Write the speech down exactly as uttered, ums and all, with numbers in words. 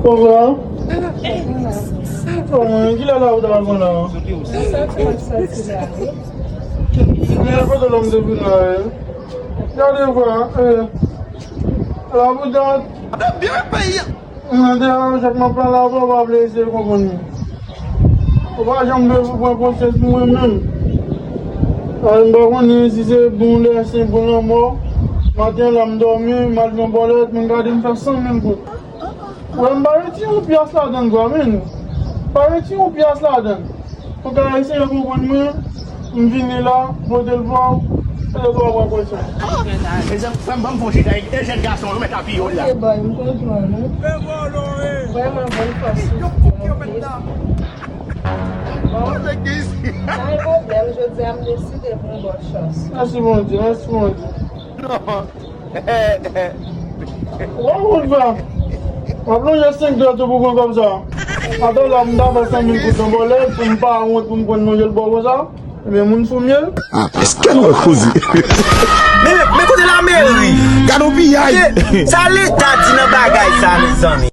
Kòman? Kòman? Kilè la ou ta pran la? Sa fè m soti la, wi. Men kote lòm te vin la, wi? Gade vwa, eh. La pou dat. Mwen te a chak mwen pale avè w, pa vle eseye konprann mwen. Ou pa janm vle pran konsyans pou mwen menm. Ay, m pa konnen si se bon lè, se bon lanmò. Maten la, m dòmi, m al nan bòlèt, mwen gade m fè san mil goud. Wè, m pa retire yon pyas ladan, gwa, men. Pa retire yon pyas ladan. Ou ka eseye konprann mwen, m vini la, pote l ba w, pote l ba w, pran pwesyon. Mezanmi, frè m, ban m fon chita, e jèn gason yo mèt apiye w la. Ok, boy, m konprann ou. Vrèman, bòn fòs sou ou, anpil. Bon, pa gen pwoblèm, jodi a m deside pou m ba w chans. Mèsi Bondye, mèsi Bondye. Wè, ou konn fè. W ap lonje senk dwèt ou pou pran kòb sa. Atann la, m ta fè senk mil goud nan bòlèt pou m pa wont pou m pran lonje l ba w konsa. Ebyen, moun fou m ye. Èske nou koze? Men, men kote lameri? Gade yon piyay. Sa Leta di nan bagay sa, mezanmi?